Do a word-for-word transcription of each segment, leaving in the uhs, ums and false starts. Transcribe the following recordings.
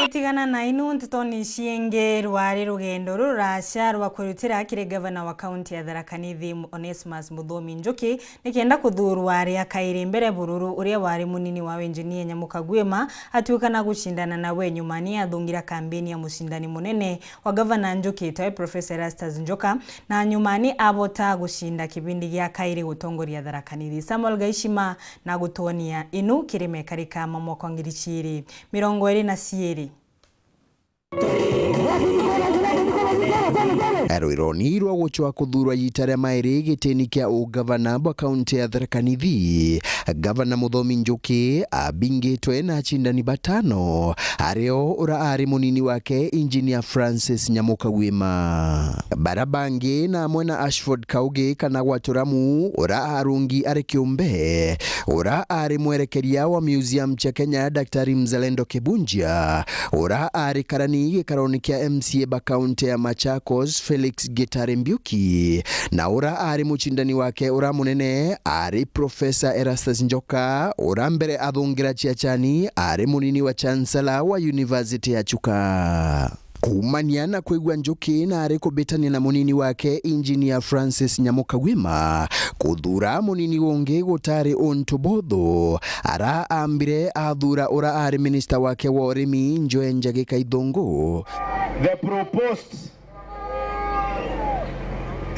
Tigana na inu ntetoni ciingi, rwari rugendo ruraca rwa kwirutira kiri gavana wa kaunti ya Tharaka Nithi, Onesmus Muthomi Njuki, nikenda kuthuurwa ria kairi mbere Bururu, uria wari munini wa Engineer Nyamuka Gwima, atuika na gucindana nawe. Nyumani athungira kambeni ya mucindani munene wa gavana Njuki, tawe Professor Erastus Njoka, na nyumani abota gucinda kibindi gia kairi gutongoria Tharaka Nithi. Samuel Gaishima na gutuonia inu kiri mekarika ma mwaka wa ngiri ciiri mirongo iri na ciiri. Rwironi rwa gucwa kuthuurwa iita ria mairi gitini kia ugavana bwa kaunti ya Tharaka Nithi, Gavana Muthomi Njuki abingitwe na acindani batano, ario ura ari munini wake, Engineer Francis Nyamuka Gwima. Bara bangi na amwe na Ashford Kaugi kana Gwaturamu, ura arungi ari kiumbe, ura ari mwerekeria wa Museum cia Kenya, Daktari Mzalendo Kibunjia, ura ari karani gikaroni kia M C A ba kaunti ya Machakos, Felix Gitare Mbiuki, na ura ari mucindani wake ura munene ari Professor Erastus Njoka, ura mbere athungira Chiachani ari munini wa Chancellor wa University ya Chuka. Kuumania na kwigua Njuki na ari kubitania na munini wake Engineer Francis Nyamuka Gwima, kuthuura munini ungi gutari untu buthu. Ara aambire athuura ura ari minista wake wa urimi, Njoe Njagi Kaithungu. The proposed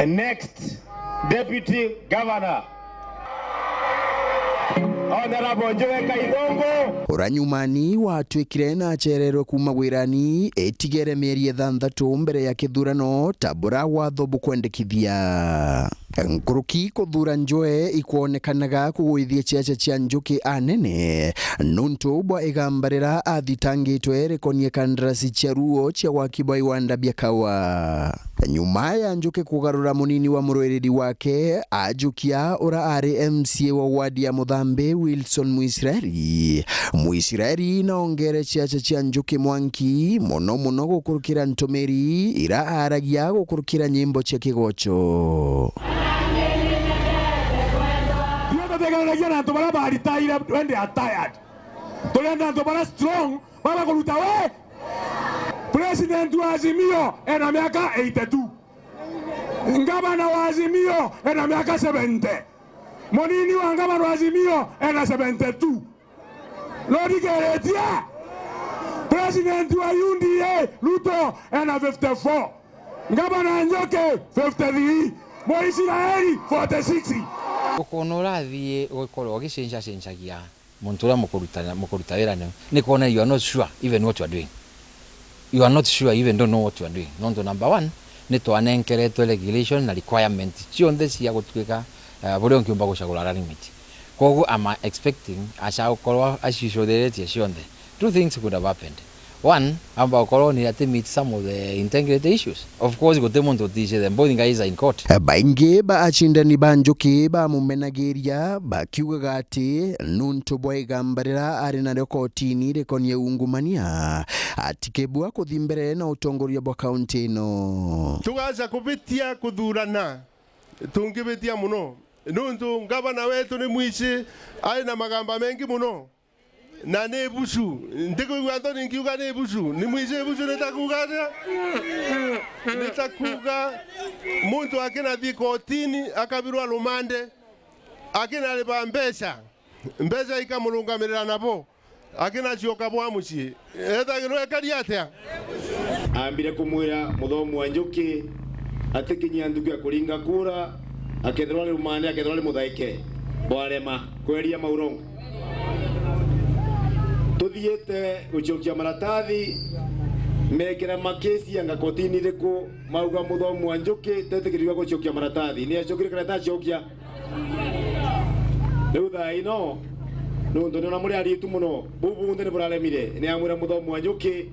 next deputy governor, Honorable Njoe Kaithungu. Ura nyumani watwikire na acererwe kuuma wirani, itigere mieri ithanthatu mbere ya kithurano, ta bura watho bukwendekithia. Nkuruki kuthuura Njoe ikwonekanaga kugwithia ciaca cia Njuki anene, nuntu bwa igamba rira athitangitwe rikonie kandarasi cia ruo cia waki bwa iwanda bia kawa. Nyuma ya Njuki kugarura munini wa murwiriri wake, ajukia ura ari M C A wa wadi ya Muthambi, Wilson Mwisraeli. Mwisraeli naongere ciaca cia Njuki mwanki, mono mono gukurukira ntumiri ira aragia gukurukira nyimbo cia kigoco. Ithui tutegereragia na antu baria baritaire, when they are tired. Turenda antu baria strong, baba kuruta we. President wa Azimio ena miaka eighty-two. Ngavana wa Azimio ena miaka seventy. Munini wa ngavana wa Azimio ena seventy-two. Nurigiritie? President wa U D A, Ruto, ena fifty-four. Ngavana Njoki, fifty-three. Muisraeli, forty-six. Ukona urathii ugikorwo ugicenjacenjagia muntu uria mukuruta, mukuruta wira nio, ni kwona you are not sure even what you are doing. You are not sure, you even don't know what you are doing. Nontu number one, ni twanenkeretwe regulation na requirement cionthe cia gutuika, eh, buria ungiumba gucagura running mate. Koguo I'm expecting aca gukorwa acicuthiritie cionthe. Two things could have happened. One, amba gukorwo ni ati meet some of the integrity issues. Of course, guti muntu utici them. Both guys are in court. Baingi ba acindani ba Njuki bamumenagiria, bakiugaga ati nuntu bwa igamba rira ari nario kotini rikonie ungumania, atikebua kuthi mbere na utongoria bwa kaunti ino. Tugaca kubitia kuthurana, tungibitia muno, nuntu ngavana wetu ni mwici, ari na magamba mengi muno. Na ni bucu. Ntikwigua Anthony nkiuga ni bucu. Ni mwici bucu, nitakuuga atia? Nitakuuga muntu akinathi kotini, akabirwa rumande, akinariba mbeca, mbeca ikamurungamirira nabo, akinacioka bwa mucii, ethagirwa ekari atia? Aambire kumwira Muthomi wa Njuki atikinyia ntuku ya kuringa kura, akethirwa ari rumande, akethirwa ari muthaike, bwarema kweria maurongo. Tuthiite gucokia maratathi, mekira makesi anga kotini iriku, mauga Muthomi wa Njuki tetikirigwa gucokia maratathi. Ni acokire kana etacokia? Riu thaa ino, nuntu niona muri aritu muno, buu bunthe ni buraremire, ni amwira Muthomi wa Njuki,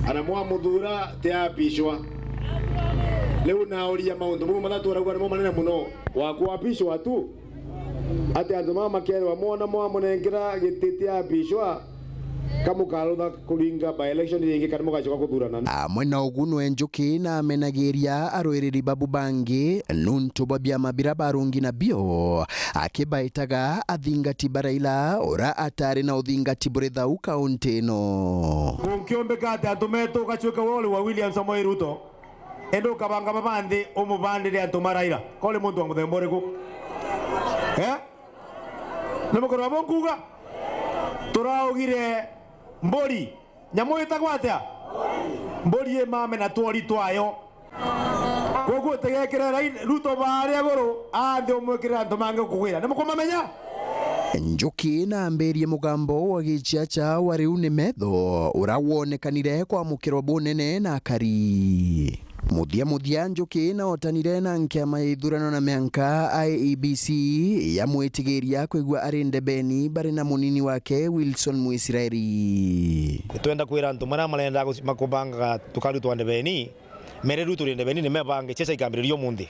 ana mwamuthuura, ti apishwa. Riu nauria mauntu mau mathatu arauga nimo manene muno, wa kuapishwa tu, ati antu mama makerwa mona mwamunenkera giti ti apishwa, Ka mukarutha kuringa by-election ringi kana mugacoka kuthurana? Amwe na ugu nwe Njuki na amenagiria arwiriri babu bangi nuntu bwa biama bira barungi nabio, akibaitaga athingati ba Raila, ura atari na uthingati buri thau kaunti ino. Kunkiumbika ati antu metu gacuika wori wa William Samoei Ruto, indi ukabanga baba nthi umubandire antu ma Raila? Kori muntu wa muthemba uriku? Eh? Ni mukorwa bo nkuga? Turaugire mburi. Nyamu itagwa atia? Mburi imame na twori twayo. Koguo utigekire Rai-, Ruto baria iguru, anthi umwikirire antu mangi ukugwira. Ni mukumamenya? Njuki na ambirie mugambo wa gichiacha wa riu ni metho, ura wonekanire kwamukirwa bunene na akari. Muthia muthia, Njuki na otanire na nkiama ya ithurano na mianka I E B C yamwitigiria kwigua ari ndebeni bari na munini wake Wilson Mwisraeli. Twenda kwira antu maria marenda guci-, makubangaga tukari twa ndebeni, mere riu turi ndebeni ni mebange, chiacha ikambiriria umunthi.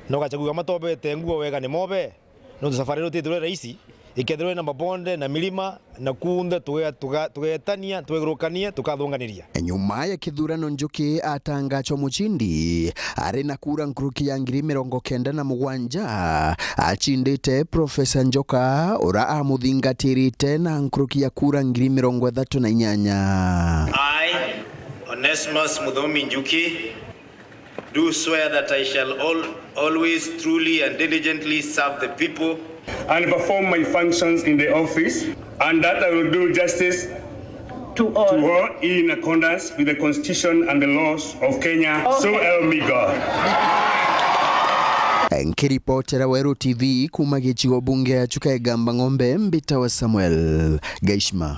Na ugachagua matobete nguo wega ni mobe. Nontu safari ino tithirwe rahisi, ikethirwe na mabonde na milima, na kunthe tuge-, tuga-, tugetania, twegurukania, tukathunganiria. Nyuma ya kithurano, Njuki atangachwa muchindi ari na kura nkuruki ya ngiri mirongo kenda na mugwanja, achindite Profesa Njoka, ura amuthingatirite na nkuruki ya kura ngiri mirongo ithatu na inyanya. I, Onesmus Muthomi Njuki, do swear that I shall al-, always truly and diligently serve the people and perform my functions in the office, and that I will do justice to all, to all in accordance with the Constitution and the laws of Kenya. So help me God. Nkiripotera Weru T V kuma gicigo bunge ya Chuka Igamba Ng'ombe, mbitawa Samuel Gaishima.